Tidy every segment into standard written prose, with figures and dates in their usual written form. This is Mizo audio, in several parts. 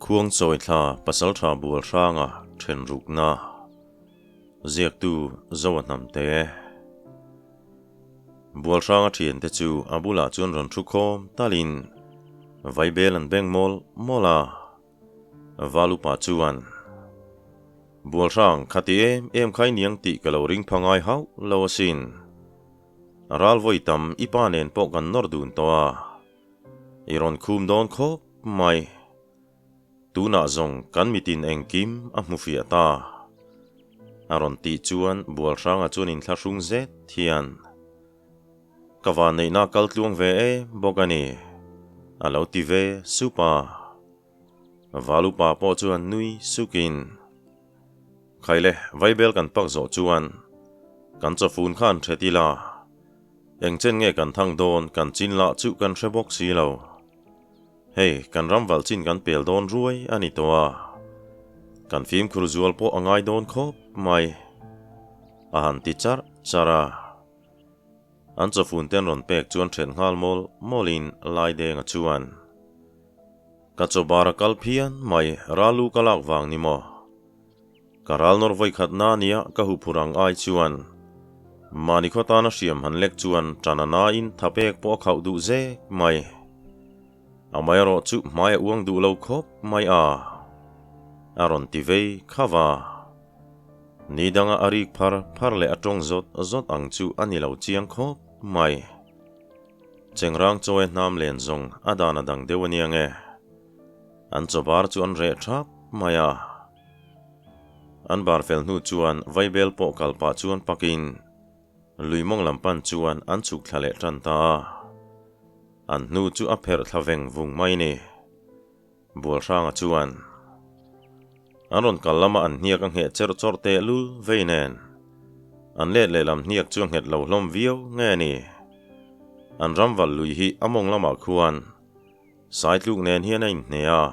Khuangchawi thla Pasaltha Bual Hranga then rukna Ziaktu Zoa Hnamte Bual Hranga thiante chu a bulah chuan rawn thu khawm talin Vaibel an beng mawl mawl a. Valupa chuan, Bual Hrang khati em em kha i niang tih ka lo ring pha ngai hauh lo asin. Ral vawi tam i pa nen pawh kan nawr dun tawh a. I rawn khum dawn khawp mai. Tunah zawng kan mitin engkim a hmu fiah ta. A rawn tih chuan Bual Hranga chuan inthlahrung zet hian, Ka vanneihna kal tluang ve em bawk a ni, a lo ti ve sup a. Valupa pawh chuan nui sukin, Khaile, Vaibel kan pak zawh chuan kan chawfun kha an hret ila, eng chen nge kan thang dawn kan chin lah chu kan hre bawk si lo. Hei, kan ram valh chin kan pel dawn ruai a ni tawh a, kan fimkhur zual pawh a ngai dawn khawp mai, a han ti charh charh a. An chawfun te an rawn pek chuan then nghal mawl mawlin Laidenga chuan, Ka chaw bar a kal phian mai, ral u ka lak vang ni maw? Ka ral nawr vawi khat na nia ka huh phur ang ai chuan mahni khaw tana hriam han lek chuan tan a nain tha pek pawh a khauh duh zek mai. Amaherawh chu hmai a uang duh lo khawp mai a, a rawn ti vei kha va. Ni danga a rik phar phar leh a tawng zawt zawt ang chu a ni lo chiang khawp mai. Chengrang chawi hnam len zawng a dan a dang deuh a nia nge. An chaw bar chu an reh thap mai a. An bar fel hnu chuan Vaibel pawh kal pah chuan pakin lui mawng lam pan chuan an chhuk thla leh tan ta a. An hnu chu a pherh thla veng vung mai ni. Bualhranga chuan an rawn kal lama an hniak a ngheh cherh chawrh teh lul vei nen an let lehlam hniak chu a nghet lo hlawm viau nge ni. An ram valh lui hi a mawng lamah khuan Saitluk nen hian a inhne a,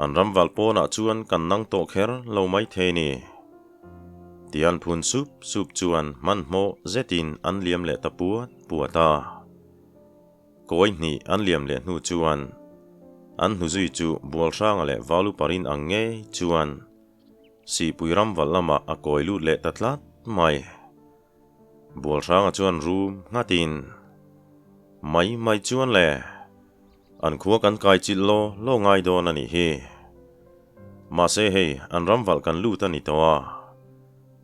an ram valh pawnah chuan kan nang tawh kher lo mai thei ni. Tian phun sup sup chuan hmanhmawh zetin an liam leh ta puat puat a. Kawi hnih an liam leh hnu chuan an hnuzui chu Bualhranga leh Valuparin ang ngei chuan Sihpui ram valh lamah a kawi lut leh ta tlat mai. Bualhranga chuan rum nghatin, Mai mai chuan le, an khua kan kai chilh law law ngai dawn a nih hi. Mahse hei, an ram valh kan lut a ni tawh a,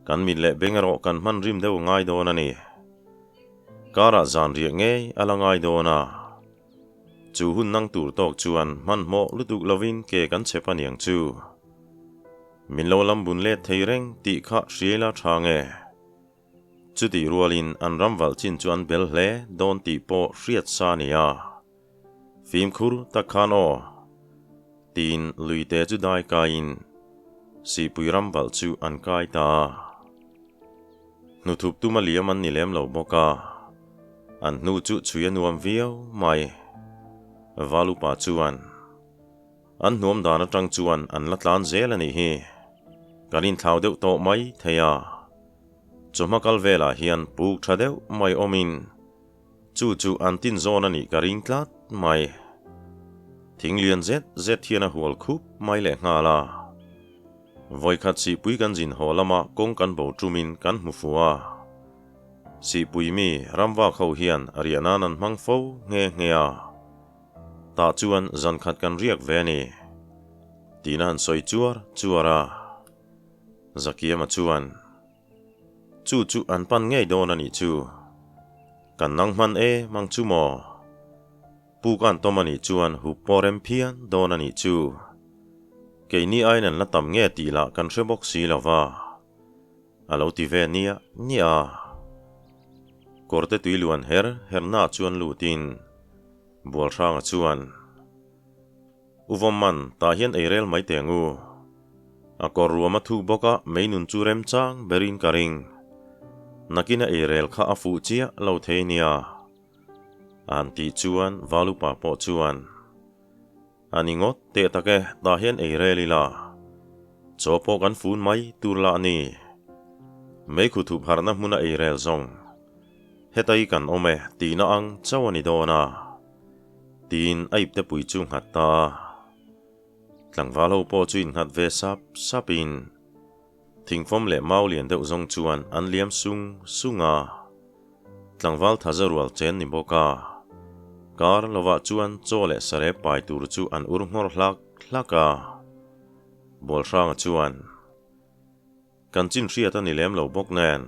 kan mit leh beng erawh kan hman rim deuh ngai dawn a ni. Karah zan riah ngei a la ngai dawn a, chu hun nang tur tawk chuan hmanhmawh lutuk lovin ke kan chep a niang chu. Min lo lam bun let thei reng tih kha hriaila tha nge? Chutih rualin an ram valh chin chu an bel hle dawn tih pawh hriat sa a ni a. Fimkhur tak khan aw. Tiin luite chu dai kaiin Sihpui ram valh chu an kai ta a. Hnuthup tuma liam an ni lem lo bawk a, an hnu chu chhui a nuam viau mai. Valupa chuan. An hnuam dan atang chuan an la tlan zel a nih hi. Kan inthlau deuh tawh mai thei a. Chawhma kal velah hian puk tha deuh mai awmin chu chu an tin zawn a nih ka ring tlat mai. Thing lian zet zet hian a hual khup mai leh nghal a. Vawikhat sihpui kan zin haw lama kawng kan bo tumin kan hmu fu a. Sihpui mi ramvak ho hian riah nan an hmang fo nghe nghe a. Tah chuan zan khat kan riak ve a ni, tiin a han sawi chuar chuar a. Zakiama chuan, Chu chu an pan ngei dawn a nih chu. Kan nang hman e mang chu maw? Pu kan tawm a nih chuan hup pawh rem phian dawn a nih chu. Keini aiin an la tam nge tih lah kan hre bawk si lo va. A lo ti ve nia nia. Kawrte tui luan her hernaah chuan lutin Bualhranga chuan, U Vawmman, tah hian ei rel mai teh ang u. A kawr ruam a thuk bawk a, mei nun chu remchang berin ka ring. Nakin a ei rel kha a fuh chiah lo thei nia. A han tih chuan Valupa pawh chuan, A ni ngawt teh tak e, tah hian ei rel ila. Chaw pawh kan fun mai tur lah a ni. Meikhu thup harhna hmuna ei rel zawng. Hetai kan awm e tihna ang chauh a ni dawn a, tiin a ipte pui chu nghat ta a. Tlangval ho pawh chu innghat ve sap sapin thingfawm leh mau lian deuh zawng chuan an liam sung sung a. Tlangval thaza rual chen ni bawk a, kar lovah chuan chaw leh sarep pai tur chu an ur nghawr hlak hlak a. Bualhranga chuan. Kan chin hriat a ni lem lo bawk nen,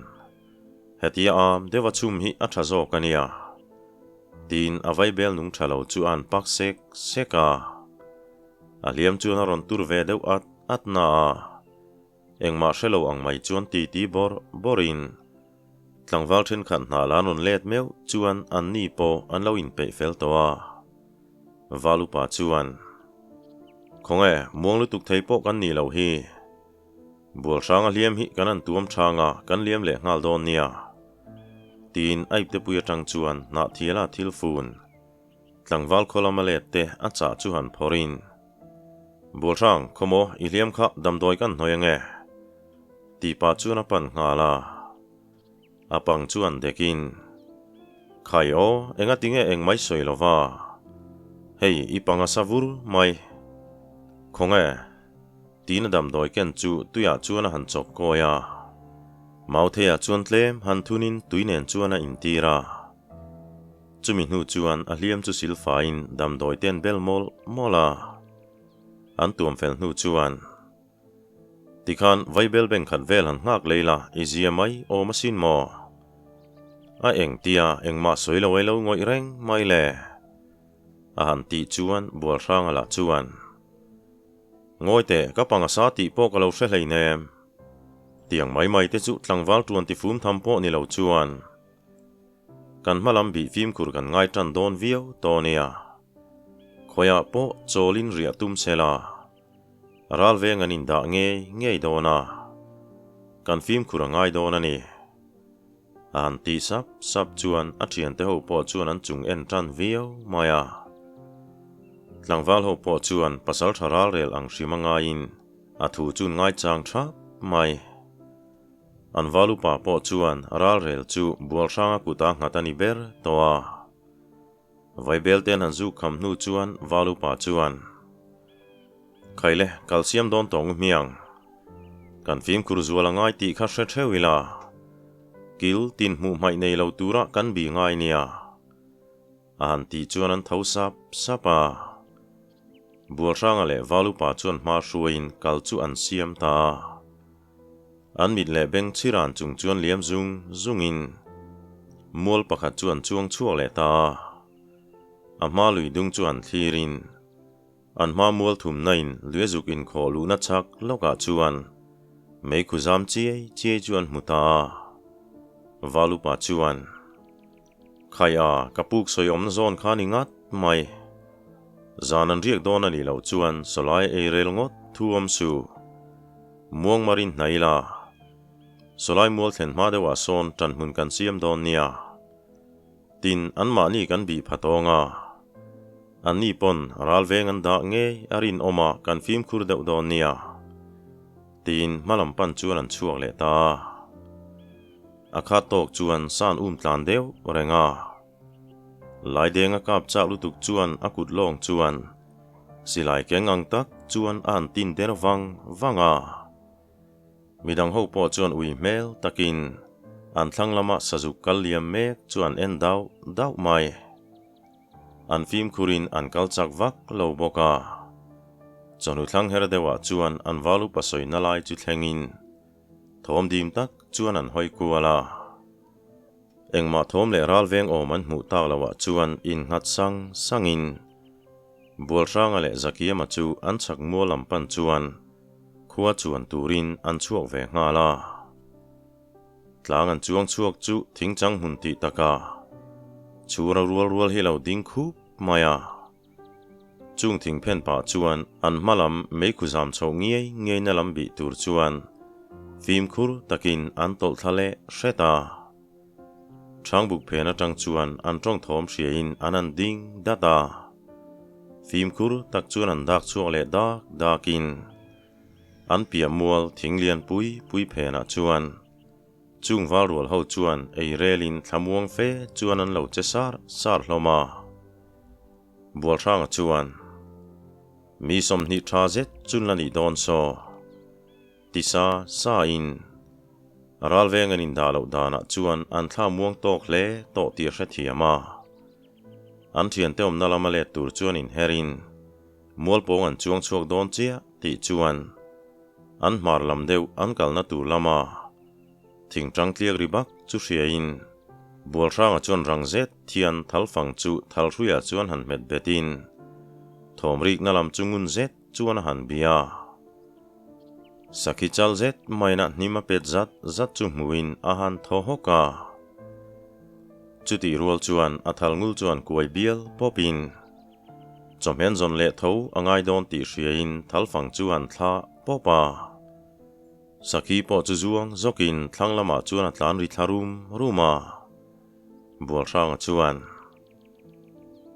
hetia am deuha chhum hi a tha zawk a nia, tiin a vaibel nung tha lo chu a han pak sek sek a. A hliam chuan a rawn tur ve deuh at at na a, engmah hre lo ang mai chuan titi bawrh bawrhin tlangval thenkhat hna la rawn let meuh chuan anni pawh an lo inpeih fel tawh a. Valupa chuan, Khawnge, muang lutuk thei pawh kan nih loh hi. Bualhranga hliam hi kan an tuam chhang a, kan liam leh nghal dawn nia. Tiin a iptepui atang chuan Hnahthiala thil fun, tlangval khaw lama let te a chah chu han phawrhin, Bualhrang, khawmaw, i hliam kha damdawi kan hnawih ange? Tih pah chuan a pan nghal a. A pang chuan dekin, Khai aw, enga tinge eng mai sawi lova? Hei, i pang a sa vur mai. Khawnge? Tiin a damdawi ken chu tuiah chuan a han chawp kawi a. Mautheiah chuan tlem han thunin tui nen chuan a intir a. Chumi hnu chuan a hliam chu silfaiin damdawi te an bel mawlh mawlh a. An tuam fel hnu chuan, Tikhan vaibel beng khat vel han nghak lei la, i zia mai awm asin maw? A eng tia engmah sawi lo ai lo ngawih reng mai le? A han tih chuan Bualhranga lah chuan, Ngawi teh, ka panga sa tih pawh ka lo hre hleinem. Tiang mai mai te chu tlangval tuan ti fum tham pawh ni lo chuan kan hma lam bih fimkhur kan ngai tan dawn viau tawh nia. Khawiah pawh chawlin riah tum se la, ral veng an indah ngei ngei dawn a, kan fimkhur a ngai dawn a ni. A han tih sap sap chuan a thiante ho pawh chuan an chung en tan viau mai a. Tlangval ho pawh chuan pasal tha ral rel ang hrim a ngaiin a thu chu ngaichang thap mai. An val upa pawh chuan ral rel chu Bualhranga kuta nghat a ni ber tawh a. Vaibel ten han zuk kham hnu chuan val upa chuan, Khaile, kal siam dawn tawng u hmiang. Kan fimkhur zual a ngai tih kha hre theuh ila. Kil tin hmuh hmaih nei lo tura kan bi ngai nia. A han tih chuan an tho sap sap a. Bualhranga leh val upa chuan hma hruaiin kal chu an siam ta a. An mit leh beng chhiran chung chuan liam zung zungin mual pakhat chu an chuang chhuak leh ta a. A hma lui dung chu an thlirin an hma mual thumna in luiazuk inkhawh luhna chhak lawkah chuan meikhu zam chiai chiai chu an hmu ta a. Valupa chuan, Khai a, ka puk sawi awmna zawn kha ni ngat mai. Zan an riak dawn a nih loh chuan sawlai ei rel ngawt thu awm suh. Muang marin hna ila, sawlai mual thlen hma deuhah sawn ṭan hmun kan siam dawn nia. Tin, anmahni kan bih pha tawng a. Anni pawn ral veng an dah ngei a rinawm a kan fimkhur deuh dawn nia. Tiin hmalam pan chuan an chhuak leh ta a. A khat tawk chuan san um tlan deuh reng a. Laidenga kap chak lutuk chuan a kut lawng chuan silai keng ang tak chuan a han tin der vang vang a. Midang ho pawh chuan ui hmel takin an thlang lama sazuk kal liam mek chu an en dauh dauh mai. An fimkhurin an kal chak vak lo bawk a. Chawhnu thlang her deuhah chuan an val upa sawina lai chu thlengin thawm dim tak chuan an hawi kual a. Engmah thawm leh ral veng awm an hmuh tak loah chuan innghat sang sangin Bualhranga leh Zakiama chu an chhak mual lam pan chuan khua chuan turin an chhuak ve nghal a. Tlang an chuang chhuak chu thingchang hmun tih takah chhura rual rual hi lo ding khup mai a. Chung thing phen pah chuan an hma lam meikhu zam chhoh ngiai ngiaina lam bih tur chuan fimkhur takin an tawlh thla leh hret a. Ṭhangbuk phen aṭang chuan an ṭawng thawm hriain an han ding dat a. Fimkhur tak chuan an dak chhuak leh dak dakin an piah mual thing lian pui pui phenah chuan Chung valrual ho chuan ei relin thlamuang fe chuan an lo che sar sar hlawm a. Bualhranga chuan. Mi 20 tha zet chun la nih dawn saw. Ti sa sa in. Ralveng an indah loh danah chuan an thla muang tawk hle tawh tih a hrethiam a. An thiante awmna lama let tur chuan inher in mualpawng an chuang chhuak dawn chiah tih chuan an hmar lam deuh an kalna tur lama thingtang tliak ri bak chu hria in Bualhranga chuan rang zet thian thalfang chu thalhruiah chuan han hmet bet in thawm rikna lam chu ngun zet chuan a han bia. Sakhi chal zet maina hnim a pet zat zat chu hmuhin a han thaw hawk a. Chutih rual chuan a thal ngul chuan kuai bial pawpin chawhmen zawn leh tho a ngai dawn tih hriain thalfang chu an thla pawp a. Sakhi pawh chu zuang zawkin thlang lamah chuan a tlan ri thla rum rum a. Bualhranga chuan.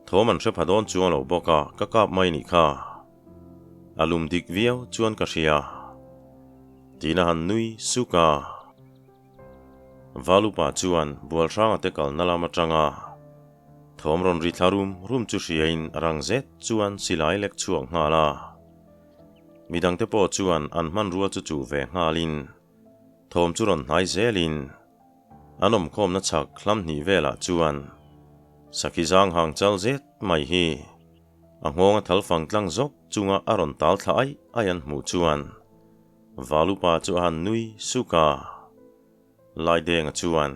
Thawm an hre pha dawn chuang lo bawk a, ka kap mai nih kha. A lum dik viau chuan ka hria. Tiin a han nui suk a. Valupa chuan Bualhranga te kalna lam atanga thawm rawn ri thla rum rum chu hriain rang zet chuan silai lek chhuak nghal a. Midangte pawh chuan an hmanrua chu chuh ve nghalin thawm chu rawn hnai zelin An awmkhawmna chhak hlam hnih velah chuan sakhi zang hang chal zet mai hi a nghawng a thal fang tlang zawk chunga a rawn tal thla aih aih an hmuh chuan Valupa chu a han nui suk a. Laidenga chuan,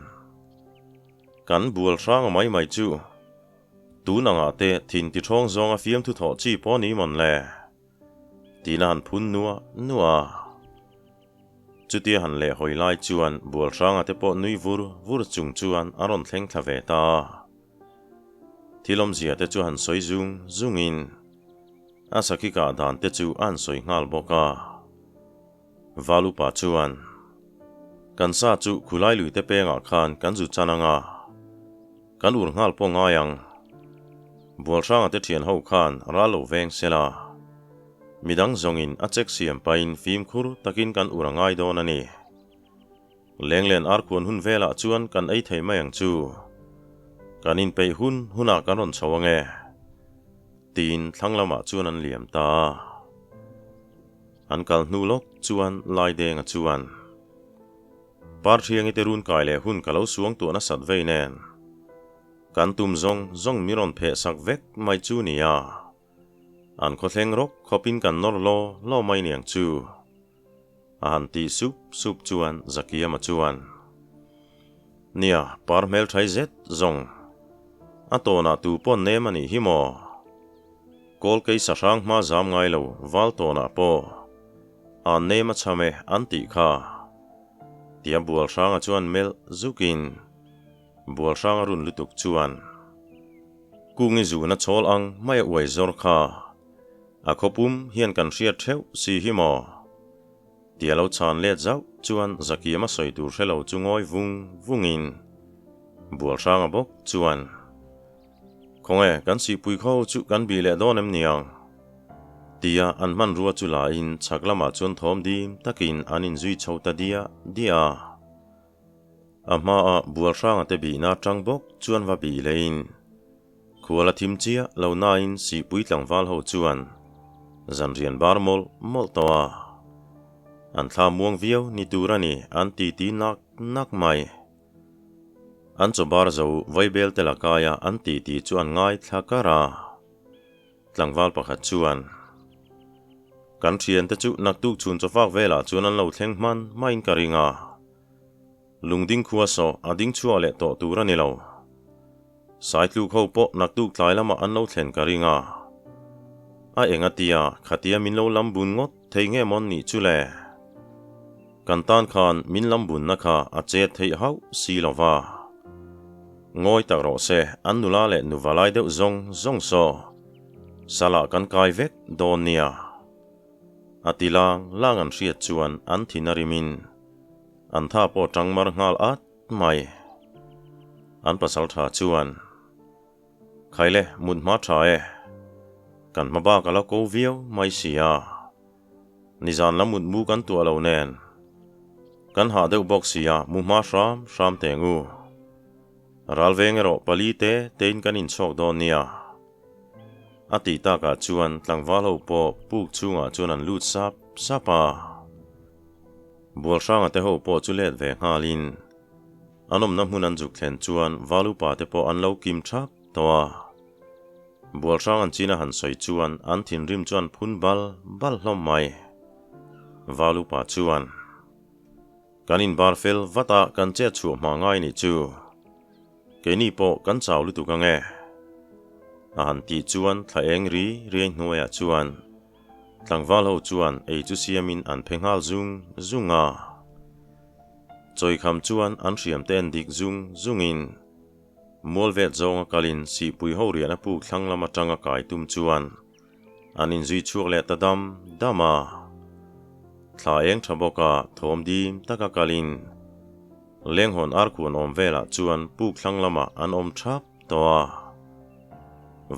Kan bual hrang mai mai chu tun angah te thin ti ṭhawng zawnga fiamthu thawh chi pawh ni mawn le? Tiin a han phun nuah nuah a. Chutia han leh hawi lai chuan Bualhranga te pawh nui vur vur chung chuan a rawn thleng thla ve ta a. Thil awmzia te chu han sawi zung zungin a sakhi kah dan te chu a han sawi nghal bawk a. Valupa chuan, Kan sa chu khulai lui te pengah khan kan zu chan ang a, kan ur nghal pawh ngai ang. Bualhranga te thian ho khan ral lo veng sela. Midang zawngin a check siam pahin fimkhur takin kan ur a ngai dawn a ni. Lenglen arkhuan hun velah chuan kan ei thei mai ang chu. Kan inpeih hun hunah kan rawn chho ange. Tiin thlang lamah chuan an liam ta a. An kal hnu lawk chuan Laidenga chuan, Parthiangi te run kai leh hun ka lo suang tuah nasat vei nen, kan tum zawng zawng mi rawn pheh sak vek mai chu nia. An khawthleng rawk khawpin kan nawr law law mai niang chu. A han tih sup sup chuan Zakiama chuan, Nia, par hmelthai zet zawng. A tawnah tu pawn nem a nih hi maw? Kawlkei sahrang hma zam ngai lo val tawnah pawh an nem a cham e an tih kha. Tia Bualhranga chuan melh zukin Bualhranga run lutuk chuan, Kungi zuna chawl ang mai a uai zawr kha. A khawpum hian kan hriat theuh si hi maw? Tia lo chhan let zauh chuan Zakiam a sawi tur hre lo chu ngawi vung vungin Bualhranga bawk chuan, Khawnge kan sihpui kho chu kan bih leh dawn em niang? Tia an hmanrua chu la in chhak lamah chuan thawm dim takin an inzui chho ta diah diah a. A hmaah Bualhranga te bihna atang bawk chuan va bih leiin khual a thim chiah lo nain Sihpui tlangval ho chuan zanrian bar mawlh mawlh tawh a. An thla muang viau ni tur a ni an titi nak nak mai. An chaw bar zo vaibel te lakaia an titi chu an ngaithla kar a. Tlangval pakhat chuan, Kan thiante chu naktuk chhun chawfak velah chuan an lo thleng hman maiin ka ring a. Lungding khua saw a ding chhuak leh tawh tur a ni lo. Saitluk ho pawh naktuk tlai lamah an lo thlen ka ring a. A eng a tia, khatia min lo lam bun ngawt thei nge mawn nih chu le? Kan tan khan min lam bunna kha a chet theih hauh si lo va. Ngawi tak rawh se, an nula leh nuva lai deuh zawng zawng saw. Salah kan kai vek dawn nia. A ti lang lang an hriat chuan an thin a rimin an tha pawh tang mar nghal at mai. An pasal tha chuan, Khaile, mut hma tha e. Kan hma bak a la ko viau mai si a. Nizan lam mut mu kan tuah lo nen. Kan hah deuh bawk sia mu hma hram hram teng u. Ral veng erawh pali te tein kan inchhawk dawn nia. A tih takah chuan tlangval ho pawh puk chhungah chuan an lut sap sap a. Bualhranga te ho pawh chu let ve nghalin an awmna hmun an zuk thlen chuan Valupa te pawh an lo kim thap tawh a. Bualhrang an chin a han sawi chuan an thinrim chu an phun bal bal hlawm mai. Valupa chuan. Kan inbar fel vat a kan chet chhuah hma ngai nih chu. Keini pawh kan chau lutuk ang e. A han tih chuan thla eng ri riai hnuaiah chuan tlangval ho chuan ei chu siamin an phe nghal zung zung a. Chawikham chuan an hriam te en dik zung zungin mual vet zawnga kalin sihpui ho riahna puk thlang lam atanga kai tum chuan An inzui chhuak leh ta dam dam a. Thla eng tha bawka thawm dim taka kalin Lenghawn arkhuan awm velah chuan puk thlang lamah an awm thap tawh a.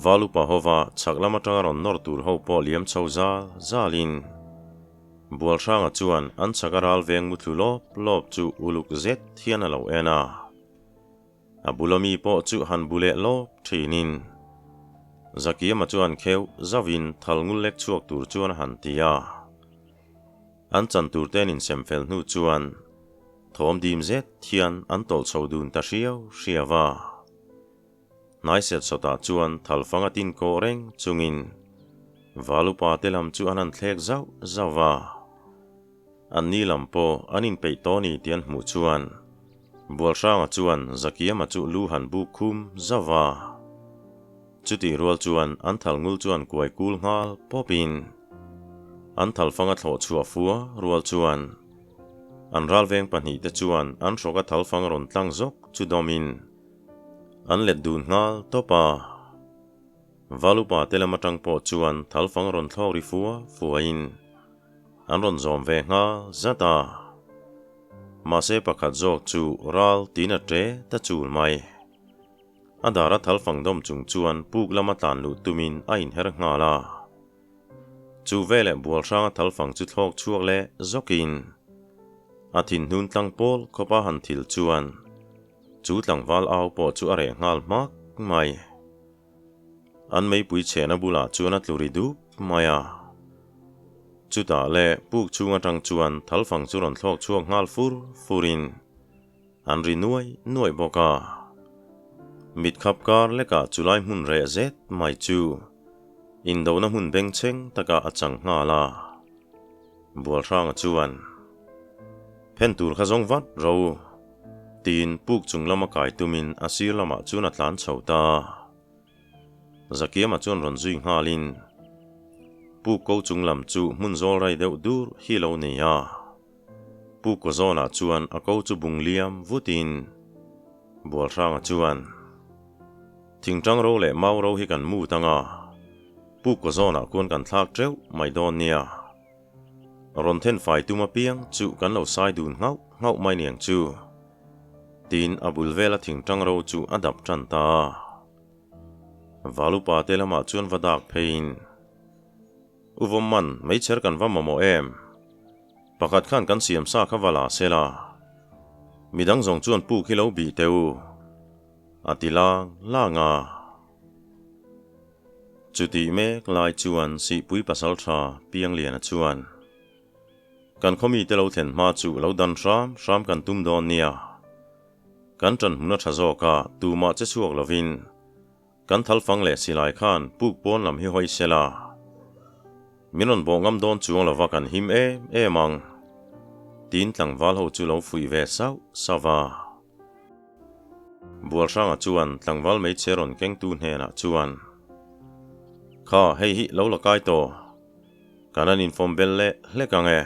Valupa hova chhak lam atanga rawn nawr tur ho pawh liam chho zal zalin Bualhranga chuan an chhak a ral veng muthlu lawp lawp chu uluk zet hian a lo en a. A bula mi pawh chu han bu leh lawp thinin Zakiama chuan kheuh zauhin thal ngul lek chhuak tur chuan a han ti a. An chan tur te an insem fel hnu chuan thawm dim zet hian an tawlh chho dun ta hriau hriau a. Hnai set sawtah chuan thal fang a tin kawh reng chungin Valupa te lam chu an han thlek zauh zauh a. An ni lam pawh an inpeih tawh ni tih an hmuh chuan Bualhranga chuan Zakiama chu lu han buk khum zauh a. Chutih rual chuan an thal ngul chuan kuai kul nghal pawpin an thal fanga thlawh chhuah fua rual chuan an ralveng pahnihte chuan an hrawka thal fang rawn tlang zawk chu dawmin an let dun nghal tawp a. Valupa te lam atang pawh chuan thal fang rawn thlawk ri fua fuain An rawn zawm ve nghal zat a. Mahse pakhat zawk chu ral tiin a ṭe ta chul mai. A dar a thal fang dawm chung chuan puk lama tlan luh tumin a inher nghal a. Chu veleh bual hranga thal fang chu thlawk chhuak leh zawkin a thinhnun tlang pawl khawpa han thil chuan chu tlangval au pawh chu a reh nghal hmak mai. An meipui chhehna bulah chuan a tlu ri dup mai a. Chutah le puk chhung atang chuan thalfang chu rawn thlawk chhuak nghal fur furin an ri nuai nuai bawk a. Mit khap kar lekah chulai hmun reh zet mai chu indona hmun bengchheng takah a chang nghal a. Bualhranga chuan, Phen tur kha zawng vat ro u, tiin puk chung lama kai tumin a sir lamah chuan a tlan chho ta. Zakiama chuan rawn zui nghalin, Puk ko chung lam chu hmun zawl rai deuh dur hi lo ni a. Puk kaw zawnah chuan a ko chu bung liam vutin Bualhranga chuan, Thingtang ro leh mau ro hi kan mut ang a, Puk kaw zawnah khuan kan thlak teuh mai dawn nia. Rawn then fai tum apiang chu kan lo sai dun nghauh nghauh mai niang chu. Tin, a bul vela thingtang ro chu a dap tan ta a. Valupa te lamah chuan va dak pheiin, U Vawmman, meichher kan va mamawh em? Pakhat khan kan siam sa kha va la sela. Midang zawng chuan puk hi lo bih teh u. A ti lang lang a. Chutih mek lai chuan Sihpui pasal tha Piangliana chuan, Kan khaw mite lo thlen hma chu lo dan hram hram kan tum dawn nia. Kan ṭan hmun a ṭha zawk a, tumah che chhuak lovin kan thal fang leh silai khan puk pawn lam hi hawi sela. Min rawn bawh ngam dawn chuang lova kan him em em ang, tiin tlangval ho chu lo fuih ve sauh sauh a. Bualhranga chuan tlangval hmeichhe rawn kengtu hnenah chuan, Kha, hei hi lo la kai tawh. Kan an infawm bel leh hlek ang e.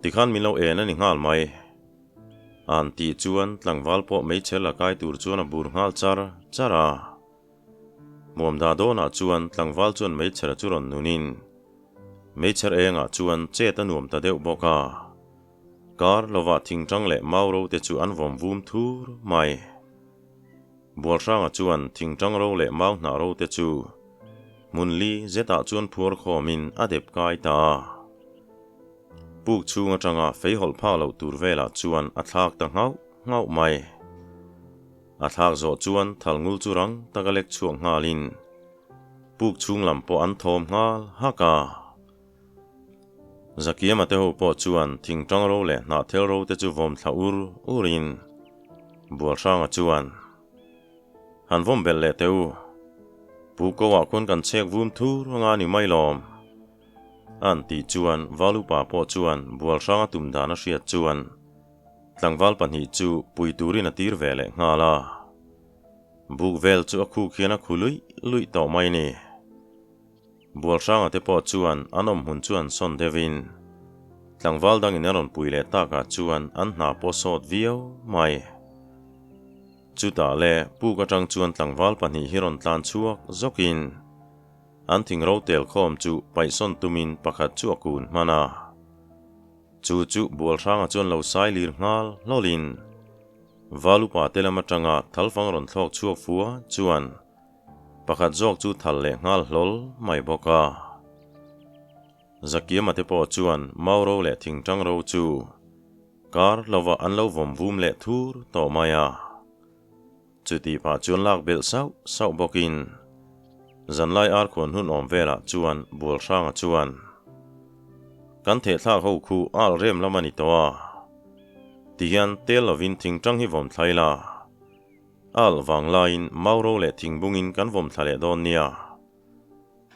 Tikhan min lo en a ni nghal mai. An tih chuan tlangval pawh hmeichhe la kai tur chuan a bur nghal char char a. Muamda dawnah chuan tlangval chuan hmeichhera chu rawn nunin hmeichher engah chuan chet a nuam ta deuh bawk a. Kar lovah thingtang leh mau ro te chu an vawm vum thur mai. Bualhranga chuan thingtang ro leh mau hnah ro te chu hmun li zetah chuan phuar khawmin a dep kai ta a. Puk chhung atanga fei hawlh phak loh tur velah chuan a thlak ta nghauh nghauh mai. A thlak zawh chuan thal ngul chu rang taka lek chhuak nghalin. Puk chhung lam pawh an thawm nghal hak a. Zakiama te ho pawh chuan thingtang ro leh hnahthel ro te chu vawm thla ur ur in Bualhranga chuan, Han vawm belh leh teh u. Pu ko ah khuan kan chhek vum thur anga ni mai lawm. An tih chuan Valupa pawh chuan Bualhranga tum dan a hriat chuan tlangval pahnih chu pui turin a tir ve leh nghal a. Buk vel chu a khuk hian a khu luih luih tawh mai ni. Bualhranga te pawh chuan an awm hmun chu an sawn deuhin tlangval dangin a rawn pui leh takah chuan an hna pawh sawt viau mai. Chutah le puk atang chuan tlangval pahnih hi rawn tlan chhuak zawkin an thing ro tel khawm chu paihsawn tumin pakhat chu a kun hman a. Chu chu Bualhranga chuan lo sai lir nghal hlawlin Valupa te lam atanga thalfang rawn thlawk chhuak fua chuan Pakhat zawk chu thal leh nghal hlawl mai bawk a. Zakiama te pawh chuan mau ro leh thingtang ro chu kar lova an lo vawm vum leh thur tawh mai a. Chutih pah chuan lak belh sauh sauh bawkin zanlai arkhuan hun awm velah chuan Bualhranga chuan kan thehthlak ho khu al rem lam a ni tawh a, tihian tel lovin thingtang hi vawm thlai la. Al vang laiin Mauro leh thingbungin kan vawm thla leh dawn nia.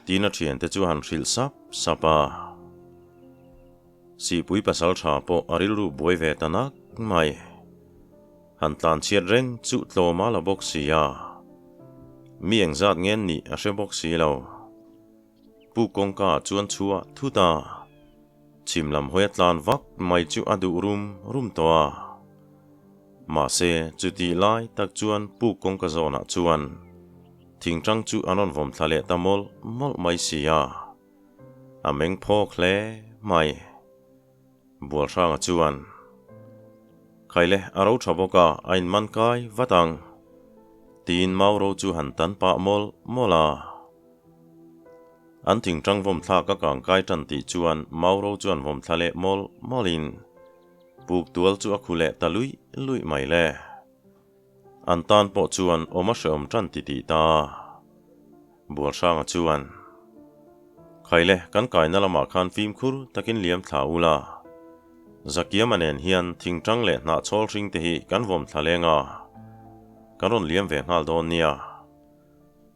Tiin a thiante chu a han hrilh sap sap a. Sihpui pasal tha pawh a rilru buai ve ta nak mai. Han tlan chhiat reng chu tlawm a la bawk si a. Mi engzat ngen nih a hre bawk si lo. Pu kawngka ah chuan chhuah thut a, chhim lam hawi a tlan vak mai chu a duh rum rum tawh a. Mahse, chutih lai tak chuan Pu kawngka zawnah chuan thingtang chu an rawn vawm thla leh ta mawlh mawlh mai si a, a meng phawk hle mai. Bualhranga chuan, Khaile, a ro tha bawk a, a inman kai vat ang, tiin mau ro chu han tan pah mawlh mawlh a. An thingtang vawm thlak a kang kai tan tih chuan mau ro chuan vawm thla leh mawlh mawlhin puk tual chu a khu leh ta luih luih mai le. An tan pawh chuan awm a hreawm tan ti tih ta. Bualhranga chuan, Khaile, kan kaina lamah khan fimkhur takin liam thla u la. Zakiama nen hian thingtang leh hnahchhawl hring te hi kan vawm thla leng a, kan rawn liam ve nghal dawn nia.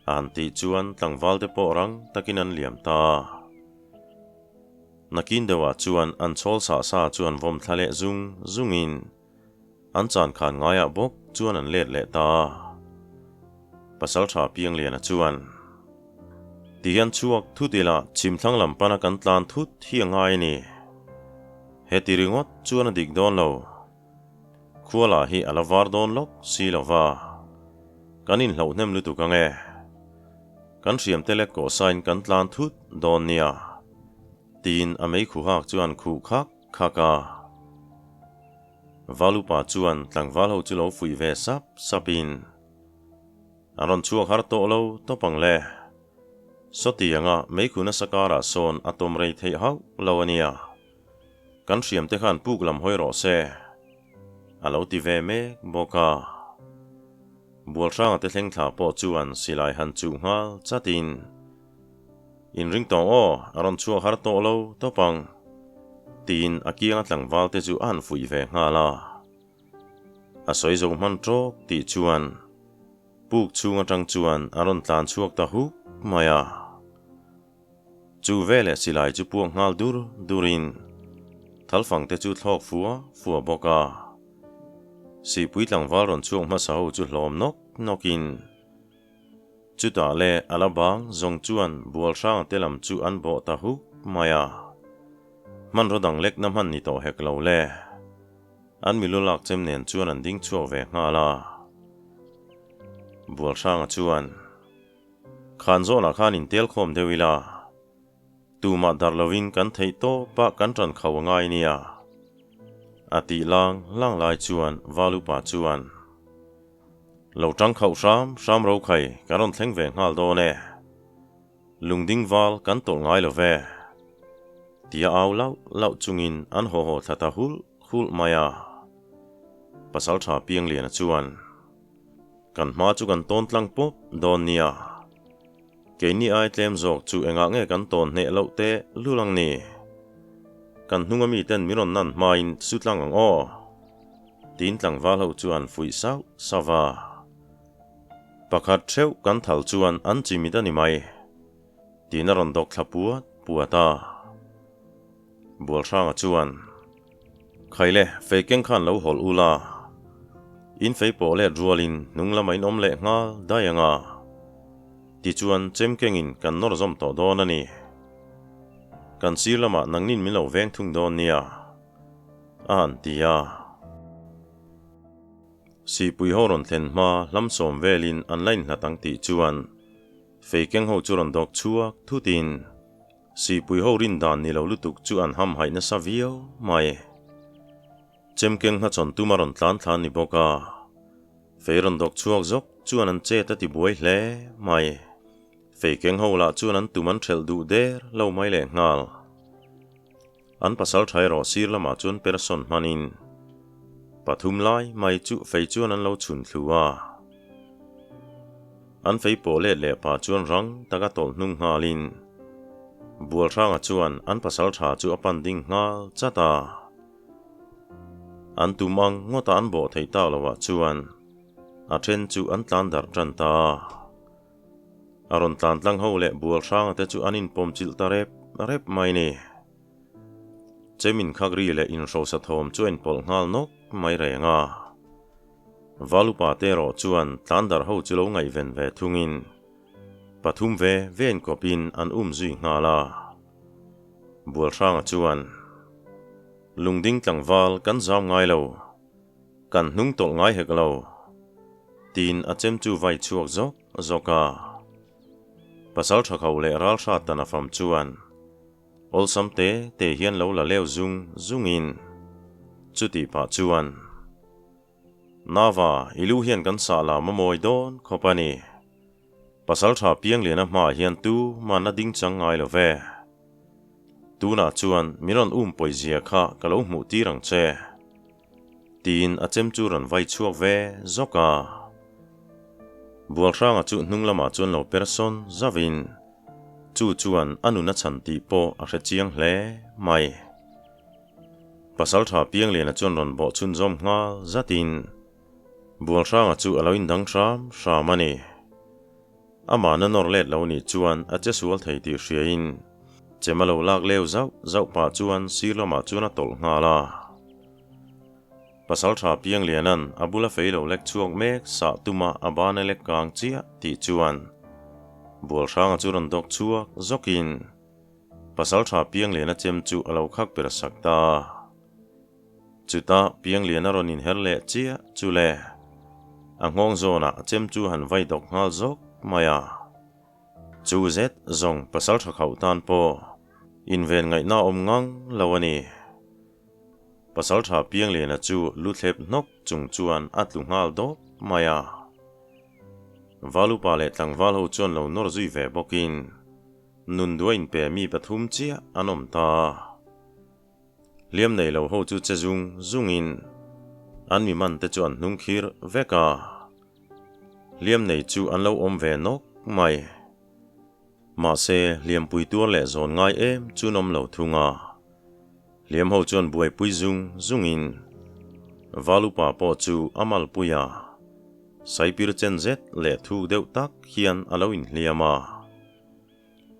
A han tih chuan tlangval te pawh rang takin an liam ta. Nakin deuhah chuan an chhawl sah sa chuan vawm thla leh zung zungin an chan khan ngaiah bawk chuan an let leh ta. Pasaltha Piangliana chuan, Tihian chhuak thut ila chhimthlang lam pana kan tlan thut hi a ngai a ni. Heti ringawt chuan a dik dawn lo. Khuala hi a la var dawn lawk si lo va, kan inhloh hnem lutuk ang e. Kan hriamte lek kawh sain kan tlan thut dawn nia, tiin a mei khuhak chuan khuh khak khak a. Valupa chuan tlangval ho chu lo fuih ve sap sapin, A rawn chhuak har tawh lo tawp ang le. Sawti anga mei khuh nasa karah sawn a tawm rei theih hauh lo a nia. Kan hriamte khan puk lam hawi rawh se, a lo ti ve mek bawk a. Bualhranga te thleng thla pawh chuan silai han chuh nghal chatin, Inring tawng aw, a rawn chhuak har tawh lo tawp ang, tiin a kianga tlangval te chu a han fuih ve nghal a. A sawi zo hman tawk tih chuan puk chhung atang chuan a rawn tlan chhuak ta huk mai a. Chu veleh silai chu puak nghal dur durin thalfang te chu thlawk fua fua bawk a. Sihpui tlangval rawn chhuak hmasa ho chu hlawm nawk nawkin chutah le a la bang zawng chuan Bualhranga te lam chu an bawh ta huk mai a. Hmanraw dang lekna hman ni tawh hek lo le. An milu lak chem nen chuan an ding chhuak ve nghal a. Bualhranga chuan. Khan zawnah khan intel khawm deuh ila, tumah darh lovin kan theih tawp a kan ṭan kho a ngai nia. A tih lang lang lai chuan Valupa chuan, Lo ṭang khauh hram hram ro khai kan rawn thleng ve nghal dawn e. Lungding val kan tawlh ngai lo ve. Tia au lauh lauh chungin an haw haw thla ta hulh hulh mai a. Pasalṭha Piangliana chuan, Kan hma chu kan tawn tlang pawp dawn nia. Keini ai tlem zawk chu engah nge kan tawn hneh loh teh lul ang ni? Kan hnunga miten min rawn nan hmain su tlang ang aw. Tiin tlangval ho chuan fuih sauh sauh a. Pakhat theuh kan thal chuan an chimit a ni mai. Tiin a rawn dawk thla puat puat a. Bualhranga chuan, Khaile, fei keng khan lo hawlh u la. In fei pawh let rualin hnung lama in awm leh nghal dai ang a. Tichuan chem kengin kan nawr zawm tawh dawn a ni. Kan sir lamah nangnin min lo veng thung dawn nia, a han ti a. Sihpui ho rawn thlen hma hlamsawm velin an la inhlat ang tih chuan fei keng ho chu rawn dawk chhuak thutin Sihpui ho rin dan ni lo lutuk chu an hamhaih nasa viau mai. Chemkeng hnachawn tum a rawn tlan thla ni bawk a, fei rawn dawk chhuak zawk chuan an chet a ti buai hle mai. Fei keng ho lah chuan an tum an ṭhelh duh der lo mai leh nghal. An pasal ṭha erawh sir lamah chuan person hmanin pathum lai mai chu fei chuan an lo chhun thlu a. An fei pawh let leh pah chuan rang taka tawlh hnung nghalin Bualhranga chuan an pasal ṭha chu a pan ding nghal chat a. An tum ang ngawta an bawh theih tak lovah chuan a ṭhen chu an tlan darh ṭan ta a. A rawn tlan tlang ho leh Bualhranga te chu an inpawm chilh ta rep rep mai ni. Chemin khakri leh inhrosa thawm chu a inpawlh nghal nawk mai reng a. Valupa te erawh chuan tlan darh ho chu lo ngaihven ve thungin pathum ve ve inkawpin an um zui nghal a. Bualhranga chuan, Lungding tlangval kan zam ngai lo, kan hnung tawlh ngai hek lo, tiin a chem chu vai chhuak zawk zawk a. Pasal tha kho leh ralhrat tan a fam chuan, Awlsam te te hian lo la leu zung zungin chutih pah chuan, Nava, i lu hian kan sah lam a mawi dawn khawp a ni. Pasal tha Piangliana hmaah hian tu man a ding chang ngai lo ve. Tunah chuan min rawn um pawizia kha ka lo hmuh tir ang che. Tiin a chem chu rawn vai chhuak ve zawk a. Bualhranga chu hnung lamah chuan lo per sawn zauhin chu chuan a nun a chhan tih pawh a hre chiang hle mai. Pasaltha Piangliana chuan rawn bawh chhunzawm nghal zatin Bualhranga chu a lo indang hram hram a ni. Amah na nawr let lo nih chuan a che sual thei tih hriain chem a lo lak leu zauh zauh pah chuan sir lamah chuan a tawlh nghal a. Pasaltha Piangliana'n a bula fei lo lek chhuak mek sah tuma a ban a lek kang chiah tih chuan Bualhranga chu rawn dawk chhuak zawkin Pasaltha Piangliana chem chu a lo khak per sak ta. Chutah Piangliana rawn inher leh chiah chu le, a nghawng zawnah a chem chu han vai dawk nghal zawk mai a. Chu zet zawng pasal tha khauh tan pawh inven ngaihna awm ngang lo a ni. Pasal tha Piangliana chu lu thlep hnawk chung chuan a tlu nghal dawp mai a. Valupa leh tlangval ho chuan lo nawr zui ve bawkin nun duai inpe mi pathum chiah an awm ta. Hliam nei lo ho chu che zung zungin an mi man te chu an hnung khir vek a, hliam nei chu an lo awm ve nawk mai. Mahse, hliampui tuar leh zawn ngai em chu an awm lo thung a, hliam ho chuan buaipui zung zungin Valupa pawh chu a malpui a, saipir chen zet leh thuk deuh tak hian a lo inhliam a.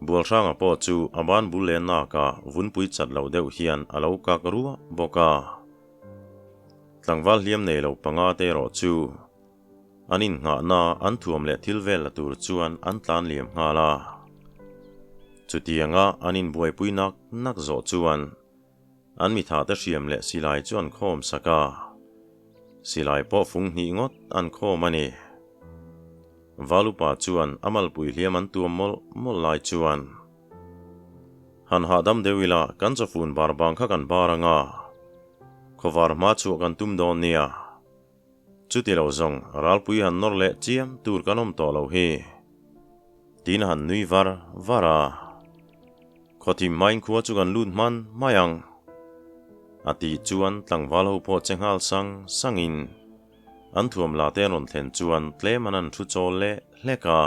Bualhranga pawh chu a ban bul leh nakah vunpui chat lo deuh hian a lo kak ruah bawk a. Tlangval hliam nei lo panga te erawh chu an innghahna an thuam leh thil vel la tur chuan an tlan liam nghal a. Chutianga an inbuaipui nak nak zawh chuan an mitha te hriam leh silai chu an khawm sak a. Silai pawh fung hnih ngawt an khawm a ni. Valupa chuan a malpui hliam an tuam mawlh mawlh lai chuan, Han hahdam deuh ila kan chawfun bar bang kha kan bar anga, khawvar hma chhuah kan tum dawn nia. Chuti lo zawng ralpui han nawr leh chiam tur kan awm tawh lo hi. Tiin a han nui var var a. Khawthim hmain khua chu kan lut hman mai ang. A tih chuan tlangval ho pawh che nghal sang sangin an thuam la te an rawn thlen chuan tlem an han thu chawl leh hlek a.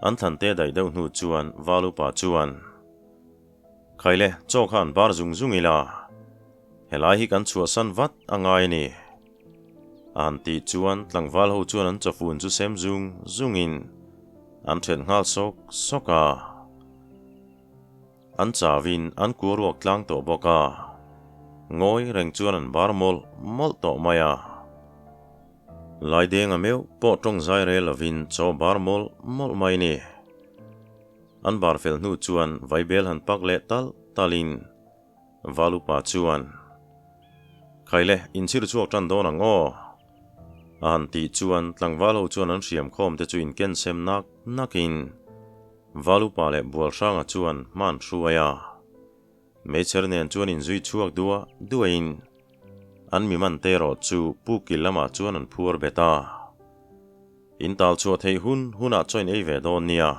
An thlante daih deuh hnu chuan Valupa chuan, Khaile, chaw kha an bar zung zung ila, helai hi kan chhuahsan vat a ngai a ni. A han tih chuan tlangval ho chuan an chawfun chu sem zung zungin an then nghal sawk sawk a. An chauin an kua ruak tlang tawh bawk a, ngawi reng chuan an bar mawlh mawlh tawh mai a. Laidenga meuh pawh tawng zai rel lovin chaw bar mawlh mawlh mai ni. An bar fel hnu chuan vaibel han pak leh talh talhin Valupa chuan, Khaile, inchhir chhuak tan dawn ang aw? A han tih chuan tlangval ho chuan an hriam khawm te chu inken sem nak nakin Valupa leh Bualhranga chuan hma an hruai a. Meichher nen chuan inzui chhuak duah duahin an mi man te erawh chu Pu Kil lamah chuan an phuar bet a. In tal chhuah theih hun hunah chuan in ei ve dawn nia.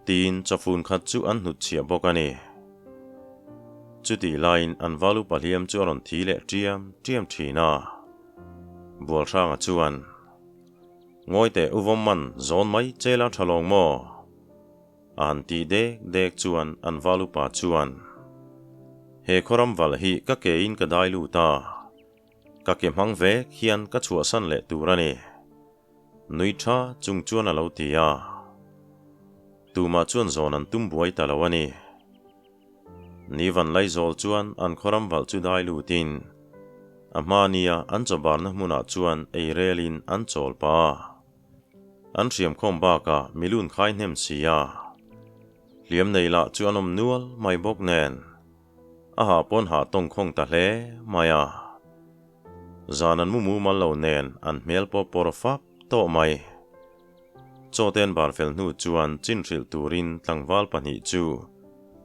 Tiin chawfun khat chu an hnutchhiah bawk a ni. Chutih laiin an Valupa hliam chu a rawn thi leh ṭiam ṭiam ṭhin a. Bualhranga chuan. Ngawi teh u vawm man zawn mai che la tha lawng maw? A han tih dek dek chuan an val upa chuan, He khawram valh hi ka ke in ka dai lut a, ka ke hmang vek hian ka chhuahsan leh tur a ni. Nui tha chung chuan a lo ti a. Tumah chuan zawn an tum buai ta lo a ni. Ni van Laizawl chuan an khawram valh chu dai lutin a hma nia an chawbarna hmunah chuan ei relin an chawl pah a. An hriam khawm bakah milun khai hnem si a, hliam nei lah chu an awm nual mai bawk nen a hah pawn hah tawng khawng ta hle mai a. Zan an mu mumal lo nen an hmel pawh pawr fap tawh mai. Chawten bar fel hnu chuan chin hrilh turin tlangval pahnih chu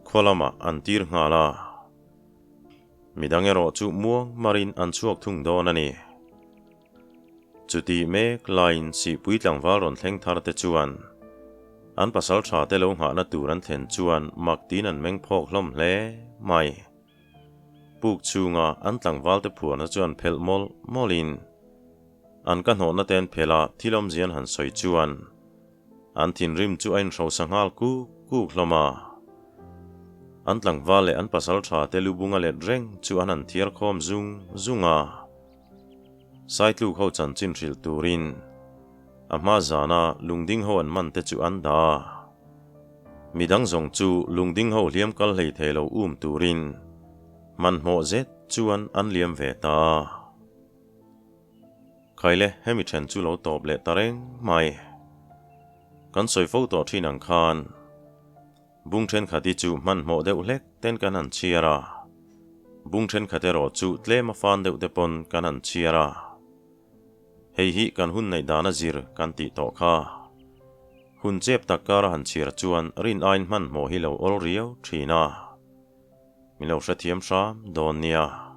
khaw lamah an tir nghal a. Midang erawh chu muang marin an chhuak thung dawn a ni. Chutih mek laiin sihpui tlangval rawn thleng thar te chuan an pasal tha te lo nghahna tur an thlen chuan mak tiin an meng phawk hlawm hle mai. Puk chhunga an tlangval te phuarna chu an phelh mawlh mawlhin An ka hnawhna te an phelh a, thil awmzia an han sawi chuan an thinrim chu a inhrosa nghal kuk kuk hlawm a. An tlangval leh an pasal tha te lubunga let reng chu an han thiar khawm zung zung a. Saitluk ho chanchin hrilh turin a hma zana lungding ho an man te chu an dah a. Midang zawng chu lungding ho hliam kal hlei thei lo um turin hmanhmawh zet chuan an liam ve ta a. Khaile, hemi then chu lo tawp leh ta reng mai. Kan sawi fo tawh thin ang khan bung thenkhat hi chu hmanhmawh deuh hlek ten kan han chhiar a, bung thenkhat erawh chu tlem a fan deuh te pawn kan han chhiar a. Hei hi kan hun neih dana zir kan tih tawh kha. Hun chep tak kara han chhiar chuan rin aiin hmanhmawh hi lo awl riau thin a. Min lo hrethiam hram dawn nia.